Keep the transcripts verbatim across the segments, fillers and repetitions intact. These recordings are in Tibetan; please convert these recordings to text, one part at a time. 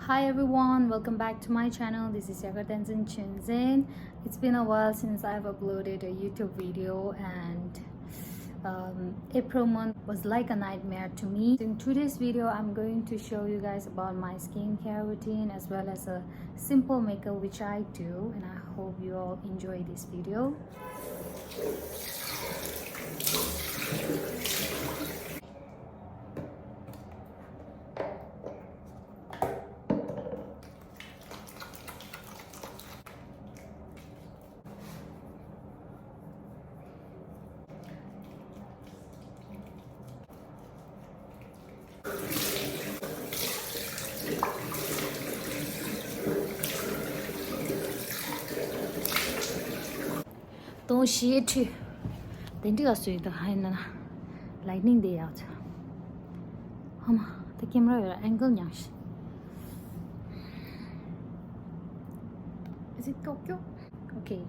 Hi everyone, welcome back to my channel. This is Yagar Tenzin Chinzen. It's been a while since I've uploaded a YouTube video, and um, April month was like a nightmare to me. In today's video, I'm going to show you guys about my skincare routine as well as a simple makeup which I do, and I hope you all enjoy this video. དོང་ཞེ་ཁྲི། དེ་འདྲི་ག་སུ་ཡིན་ད་ཧ་ཡིན་ན། ལའི་ནིང་དེ་ཡག་ཆ། ཧ་མ། ད་ཀེམ་ར་ཡོད་ཨེང་གལ་ཉག་ཤི། Is it Tokyo? Okay.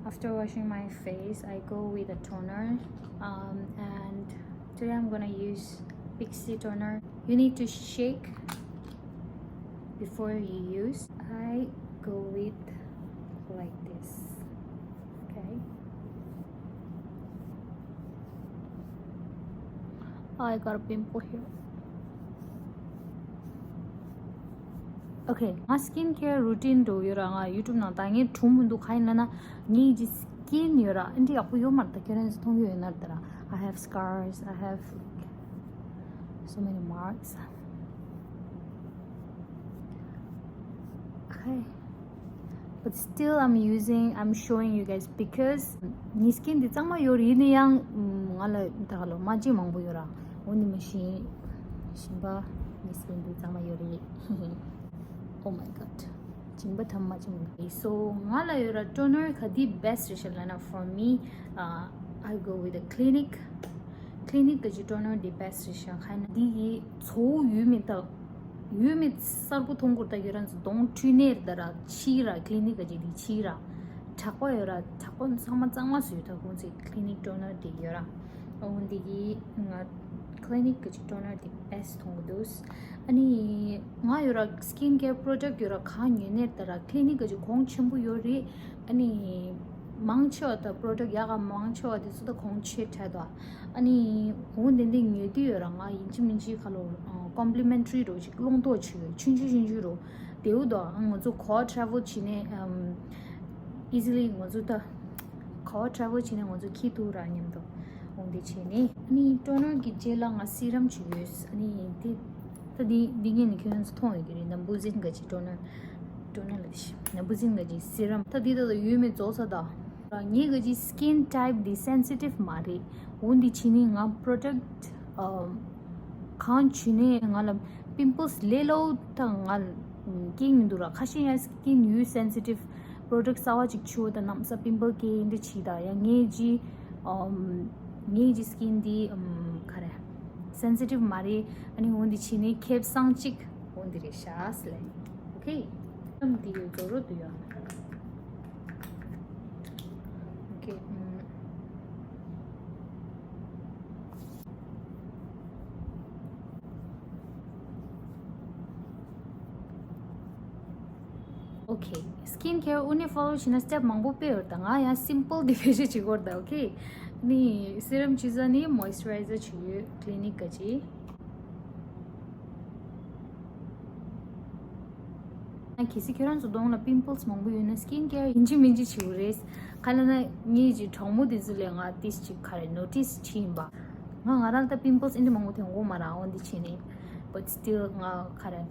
After washing my face, I go with a toner. Um, and today I'm gonna use Pixi toner. You need to shake before you use. I go with like this. Okay. I got a pimple here. Okay, my skincare routine འགྲོ་ཡོད་ར། ང་YouTube ནང་ད་ངས་གྲུང་མི་འདུག་ཁ་ཡིན་ལ་ན་ངའི་ཇི་skin ཡོད་ར། ཨ་འདྲི་ཡག་པོ་ཡོད་མ་རེད། ད་ཁྱེད་རང་ཚོ་མཐོང་གི་ཡོད་ན་རེད་ད་ར། I have scars, I have, like, so many marks. Okay. But still, I'm using, I'm showing you guys because ངའི་skin འདི་གཙང་མ་ཡོད་རེད། ཡིན་ན་ཡང་ང་ལ་ད་ག་ལོ་མ་ཅི་མང་པོ་ཡོད་ར། འོ་ནི་མ་ཤེས། ཞིམ་པ་ངའི་skin འདི་གཙང་མ་ཡོད་རེད། Oh my god. ཞིམ་པ་ཐམ་མ་ཅི་མང་པོ། So ང་ལ་ཡོད་ར་toner ག་དེ་best རེད་ཤག་ལབ་ན། For me, uh, I go with the Clinique. Clinique གི་toner འདི་best རེད་ཤག་ཁ་ན་འདི་གི་ཚོ་བོ་ཡོད་མེད་ད། ཡོད་མེད་གསར་པོ་མཐོང་གོ་ད། ཡོད་རང་ཚོ་གདོང་འཁྲུད་ནས་ད་ར་ཕྱི་ར་Clinique གི་འདི་ཕྱི་ར། དྲག་པོ་ཡོད་ར། དྲག་པོ་ཚང་མ་གཙང་མ་བཟོས་ད་ཁོང་ཚོའི་Clinique toner འདི་ཡོད་ར། འོ་འདི་གི་ང་Clinique གི་toner འདི་best མཐོང་གི་འདུག་ཨ་ནི་ང་ཡོད་ར་skin care product ཡོད་ར་གང་ཉོས་ནས་ད་ར་Clinique གི་གོང་ཆེན་པོ་ཡོད་རེད། ཨ་ནི་མང་ཆེ་བ་ད་product ཡག་ག་མང་ཆེ་བ་དེ་ཚོ་ད་གོང་ཆེ་དྲགས་ད། ཨ་ནི་འོ་འདི་འདི་ཉོས་དུས་ཡོད་ར་ང་ཡིན་གཅིག་མིན་གཅིག་ཁ་ལོ་complimentary རོ་ཅིག་སློང་ཐོག་ཆུ་ཆུན་ཆུ་ཆུན་ཆུ་རོ་དེའུ་ད། ང་ཚོ་གོ་travel བྱས་ནས་easily ང་ཚོ་ད་གོ་travel བྱས་ནས་ང་ཚོ་ཁྱི་ཐུག་ར་མཉམ་དུ་འོ་འདི་བྱས་ནས། ཨ་ནི་toner གི་རྗེས་ལ་ང་serum ཅིག་ཡོད། ཨ་ནི་དེ་ད་འདི་འདི་ངས་ནི་ཁྱོད་རང་ཚོ་མཐོང་ཡོད་ཀྱི་རེད། ནམ་བུ་ཟིན་ག་ཅིག་toner toner ལ་ཤི་ནམ་བུ་ཟིན་ག་ཅིག་serum ད་འདི་ད་ད་ཡོད་མེད་རྫོགས་ས་ད། ངའི་ག་ཅིག་skin type འདི་sensitive མ་རེད། འོ་འདི་བྱས་ནས་ང་product གང་བྱས་ནས་ང་ལ་pimples ལས་སླ་པོ་ད་ང་སྐྱེ་མི་འདུག་ར། ཁ་ཤས་ཡང་skin ཡུལ་sensitive product གསར་པ་ཅིག་བྱུགས་ད་གནམ་ས་pimple སྐྱེ་འདི་བྱས་ད། ཡང་ངའི་ཅི་ངའི་ཅི་skin འདི་ག་རེ་sensitive མ་རེད། ཨ་ནི་འོ་འདི་བྱས་ནས་ཁེ་བཟང་ཅིག་འོ་འདི་རེད་ཤག་ལེ། Okay. ཨམ་འདི་ཡོད་རྫོགས་རོགས་འདུག་ཡ། Okay. Okay, skin care དངོས་གནས་follow བྱས་ན་step མང་པོ་དཔེ་ཡོད་ད། ང་ཡང་simple དེ་བེད་སྤྱོད་བྱེད་དགོས་ད། Okay, ནི་serum བྱས་ཙང་ནི་moisturizer བྱས་ཡོད་Clinique ག་ཅིག་ང་གལ་སྲིད་ཁྱོད་རང་ཚོ་གདོང་ལ་pimples མང་པོ་ཡོད་ན་skin care ཡིན་གཅིག་མིན་གཅིག་བྱེད་དགོས་རེད། ག་ལ་ན་ངའི་ཅིག་གྲོགས་མོ་དེ་ཚོ་ལས་ང་ཏིས་ཅིག་ག་རེ་notice བྱས་ཡིན་པ། ང་ང་རང་ལ་ད་pimples ཨིན་དྲི་མང་པོ་ཐོན་གོ་མ་ར་འོ་འདི་བྱས་ནས། But still ང་ག་རེ་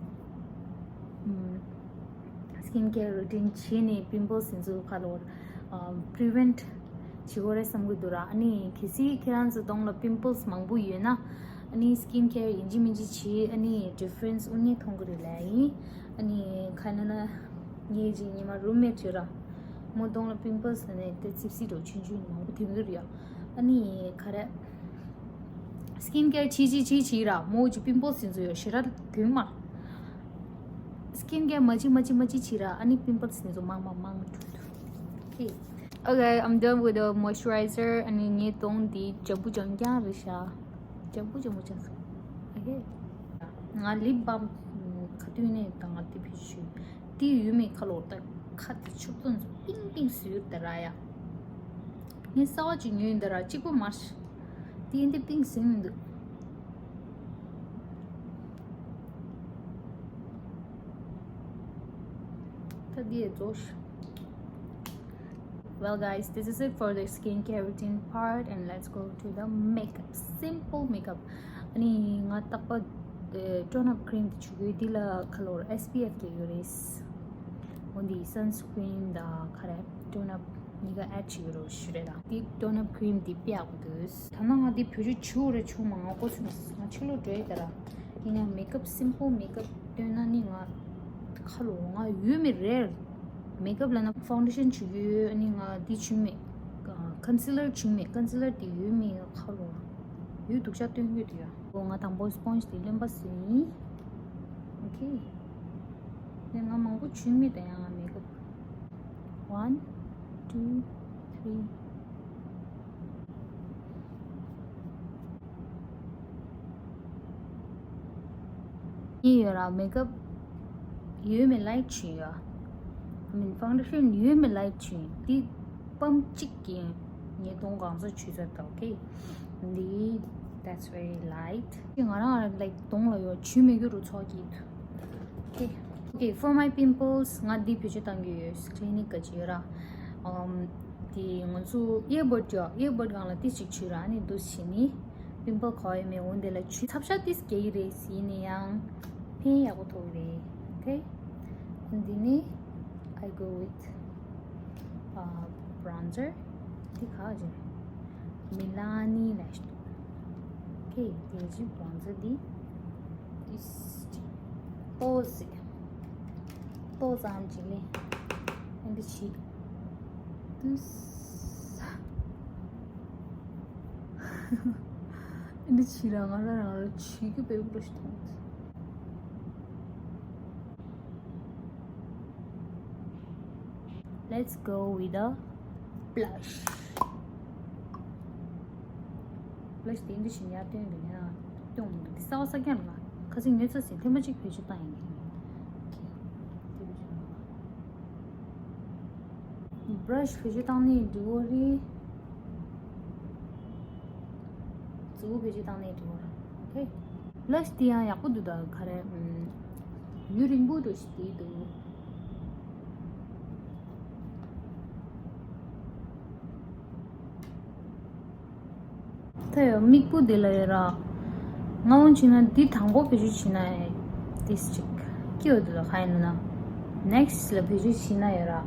ཨམ། Skin care routine བྱས་ནས་pimples ཡིན་ཚུལ་ཁ་ལོར་prevent བྱེད་དགོས་རེད་བསམ་གྱི་འདུག་ར། ཨ་ནི་གལ་སྲིད་ཁྱེད་རང་ཚོ་གདོང་ལ་pimples མང་པོ་ཡོད་ན་ཨ་ནི་skin care ཡིན་གཅིག་མིན་གཅིག་བྱེད། ཨ་ནི་difference དངོས་གནས་མཐོང་གི་རེད་ལབ་ཡིན། ཨ་ནི་ག་ན་ན་ངའི་ཅིག་ཉི་མ་roommate ཡོད་ར། མོ་གདོང་ལ་pimples ནས་དེ་ཙིབ་ཙིབ་འདྲ་ཆུང་ཆུང་མང་པོ་ཐོན་གྱི་རེད་ཡ། ཨ་ནི་ག་རེ། Skin care བྱེད་བྱེད་བྱེད་བྱེད་ར་མོ་ཅིག་pimples ཡིན་ཚོ་ཡོད་ཞེ་ར་དོན་མ། Skin care མ་བྱེད་མ་བྱེད་མ་བྱེད་བྱེད་ར་ཨ་ནི་pimples ཡིན་ཚོ་མང་མང་མང་འགྲོ་འདུག Okay. Okay, I'm done with the moisturizer. ཨ་ནི་ངའི་གདོང་འདི་འཇམ་པོ་འཇམ་རྐྱང་རེད་ཤག་འཇམ་པོ་འཇམ་པོ་ཆགས་སོང་། Okay. ང་lip balm ག་ བསྟུན་ནས་ད་ང་འདི་བེད་སྤྱོད། འདི་ཡོད་མེད་ཁ་ལོ་ད་ཁ་འདི་ཆུ་བཙོན་ཚོ་པིང་པིང་བཟོས་ད་ར་ཡ། ངས་གསར་པ་ཅིག་ཉོས་ཡིན་ད་ར་གཅིག་པོ་མ་རེད། འདི་འདི་པིང་ཟིན་མི་འདུག་ད་འདི་ཡས་རྫོགས་ཤག Well, guys, this is it for the skincare routine part, and let's go to the makeup. Simple makeup. ཨ་ནི་ང་རྟག་པར་tone up cream དེ་བྱུག་གི་འདི་ལ་ཁ་ལོར་S P F དེ་ཡོད་རེད། འོ་འདི་sunscreen དང་ག་རེ་tone up གཉིས་ཀ་add བྱེད་ཀྱི་རོགས་ཞུ་རེད་ད། འདི་tone up cream དེ་དཔེ་ཡག་པོ་འདུག་ད་ནང་ང་འདི་བེད་སྤྱོད་བྱེད་དགོས་རེད་བྱུང་མ་ང་ཀོ་ཚུན་ང་ཕྱི་ལོགས་འགྲོ་ཡི་ད་ར། ཡིན་ཡང་makeup simple makeup སྟོན་ན་ནི་ང་ཁ་ལོ་ང་ཡོད་མེད་རེད། Makeup ལབ་ན་foundation བྱུག་ཡོད། ཨ་ནི་ང་འདི་བྱུག་མེད། concealer བྱུག་མེད། concealer དེ་ཡོད་མེད་ཁ་ལོ་ཡོད་འདུག་ཤ་སྟོན་གྱི་འདུག་ཡ། ཨོ་ང་དང་པོ་sponge དེ་རློན་པ་བཟོས་ཡིན། Okay. ནས་ང་མང་པོ་བྱུག་མེད་ད་ཡང་ང་makeup one, two, three. ཡིན་ཡོད་ར། makeup ཡོད་མེད་light བྱུག་ཡོད། I mean foundation ཡོད་མེད་light བྱུག་འདི་པམ་གཅིག་གིས་ཉིས་སྟོང་གང་ཚོད་བྱུག་ཚར་ད། Okay. འདི་that's very light. ང་རང་like གདོང་ལ་ཡོད་བྱུག་མེད་རྒྱུ་རུ་ཚོགས་ཀྱི། Okay. Okay, for my pimples ང་འདི་བེད་སྤྱོད་བཏང་གི་ཡོད། Clinique ག་ཅི་ཡོད་ར། ཨམ། དེ་ང་ཚོ་earbud ཡོད། earbud སྒང་ལ་ཏི་ཅིག་བྱུག་ར་ནི་འདུག་བྱས་ནི་pimple གོ་ཡི་མེད། འོན་དེ་ལ་བྱུག་ཚབ་ཤ་ཏིས་རྒྱག་གི་རེད། ཟིན་ནི་ཡང་ཕན་ཡག་པོ་ཐོགས་རེད། Okay. འདི་ནི་I go with uh, bronzer. འདི་ག་ཅི་Milani lash too. Okay, དེ་ཅི་bronzer འདི། This pose pose ཙམ་ཅིག་ལས་ཨ་འདི་ཕྱི་དུས་ཨ་འདི་ཕྱི་ལ་ང་རང་རང་ལ་ཆུ་རྒྱུ་དཔེ་པོ་ཞིག་མཐོང་། Let's go with the blush. Blush དེ་འདི་བཞིན་ཡར་སྟོན་འདུག་ཡང་སྟོན་འདུག་འདི་གསར་པ་གསར་རྐྱང་རེད་ལ། ཁ་སང་ཉོས་ཚར་ཟིན་ཐེངས་མ་གཅིག་བེད་སྤྱོད་བཏང་ཡིན་གྱི། Okay. དེ་བེད་སྤྱོད་བཏང་། Brush བེད་སྤྱོད་བཏང་ནས་འགྲིག་གོ་རེད། མཛུབ་བེད་སྤྱོད་བཏང་ནས་འགྲིག་གོ་རེད། Okay. Blush དེ་ཡང་ཡག་པོ་འདུག་ད་ག་རེ། ཡུན་རིང་པོ་འགྲོ་ཞིག་དེ་འདུག་ད་ཡོད་མིག་སྤུ་འདི་ལ་ཡོད་ར། ང་འོང་བྱས་ན་འདི་དང་པོ་བེད་སྤྱོད་བྱས་ན་ཏིས་ཅིག་སྐྱིད་འོ་འདི་ལ་ག་ཡིན་ན། Next ལ་བེད་སྤྱོད་བྱས་ན་ཡོད་ར།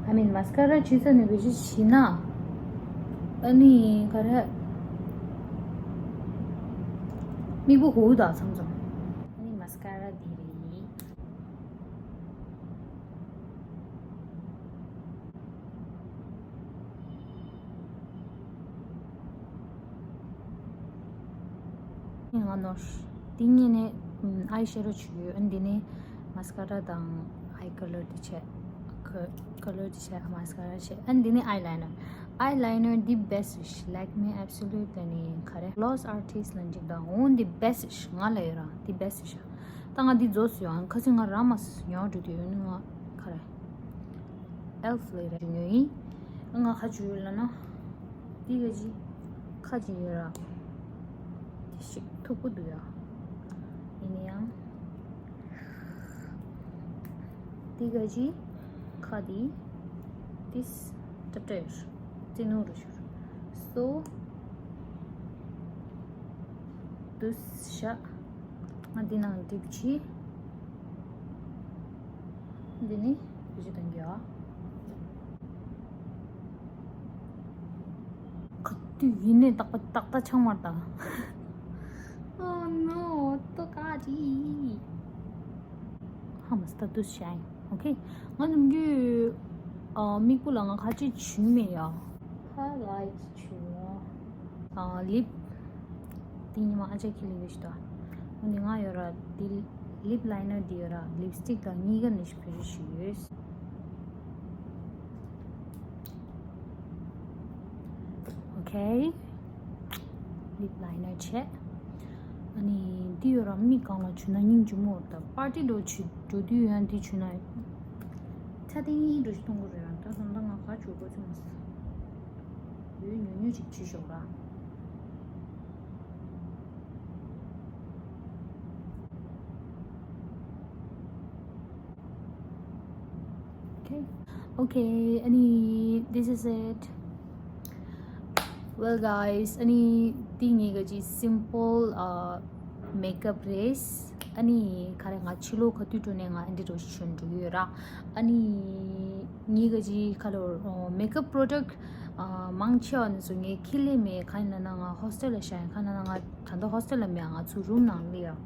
I mean mascara བྱས་ཚར་ནས་བེད་སྤྱོད་བྱས་ན། ཨ་ནི་ག་རེ། མིག་སྤུ་གོ་བོ་དང་མཚམས་མཚམས། ཨ་ནི་mascara འདི་རེད། ང་ནོར། དེ་ཉིན་ནས་ཨམ་eye shadow བྱུག་ཡོད། ཨ་འདི་ནས་mascara དང་eye color དེ་བྱས། ཁ་color དེ་བྱས་mascara བྱས། ཨ་འདི་ནས eyeliner. Eyeliner འདི་best རེད། Lakme Absolute ལ་ནི་ག་རེ་Gloss Artist ལ་འཇིག་དང་འོ་འདི་best རེད། ང་ལ་ཡོད་ར་འདི་best རེད་ཤག་ད་ང་འདི་རྫོགས་སུ་ཡོང་། ཁ་སང་ང་ར་མ་ཉོ་འགྲོ་དུས་ཡོད་ནི་ང་ག་རེ་ཨེལ་ཕ་ལ་ར་ཉོ་ཡིན། ང་ཁ་ཅིག་ཡོད་ལ་ན། འདི་ག་ཅི་ཁ་ཅིག་ཡོད་ར། དེ་ཞིག་མཐུག་པོ་འདུག་ཡ། ཡིན་ན་ཡང་། འདི་ག་ཅི་ཁ་དེ་ཏིས་ཏྲ་ཏྲ་ཡོད། རྩེ་ནོར་རུ་ཤོར། སོ། དུས་ཤ། ང་འདི་ནང་འགྲིབ་ཆི། འདི་ནི་བེད་སྤྱོད་གཏོང་རྒྱུ་ཨ། ག་དུས་ཡིན་ནས་ཏག་ཏག་ཏག་ཏག་ཆང་མར་དང་། Oh no ཏོ་ཀ་ཅི། ཧ་མ་སྟ་དུས་ཤ་ཡིན། Okay. ང་ནམ་རྒྱུན་ཨ་མིག་སྤུ་ལ་ང་ཁ་ཅིག་བྱུག་མེད་ཡ། Highlight བྱུག་ཡ། ཨ་lip དེ་ཉི་མ་ཨ་ཅག་ཁྱི་ལི་བེ་ཤི་ཏོ། འོ་ནི་ང་ཡོད་ར་དེ་lip liner དེ་ཡོད་ར་lipstick དང་གཉིས་ཀ་ནི་ཞིག་བེད་སྤྱོད་ཞུ་ཡོད། Okay. Lip liner བྱས། ཨ་ནི་འདི་ཡོད་ར། མི་གང་ལ་བྱུག་ན་སྙིང་རྗེ་མོ། ད་པར་ཏི་འགྲོ་བྱེད་འགྲོ་དུས་ཡང་འདི་བྱུག་ན་ཆ་ཏིང་འདྲ་ཞིག་གཏོང་གི་རེད་ར། ད་ད་ལྟ་ང་ག་བྱུག་དགོས་ཚོད་མ་སོང་། ཡོད་ཉུང་ཉུང་ཅིག་བྱུག་ཞོག་ར། Okay. Okay, ཨ་ནི་this is it. Well, guys, ཨ་ནི་འདི་ངའི་ག་ཅིག་simple uh, makeup རེད། ཨ་ནི་ག་རེ། ང་ཕྱི་ལོགས་ག་དུས་འགྲོ་ནས་ང་འདི་འདྲ་བྱས་འགྲོ་གི་ཡོད་ར། ཨ་ནི་ངའི་ག་ཅིག་ག་ལོར་makeup product uh, མང་ཆེ་བ་ནི་ཚོ་ངས་ཁྱི་ལས་མེད། ག་ཡིན་ན་ང་hostel ལ་བཞག་ཡིན། ག་ན་ན་ང་ད་ལྟ་hostel ལ་མེད། ང་ཚོ་room ནང་ལ་ཡོད།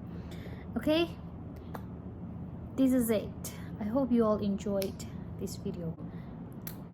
Okay, this is it. I hope you all enjoyed this video.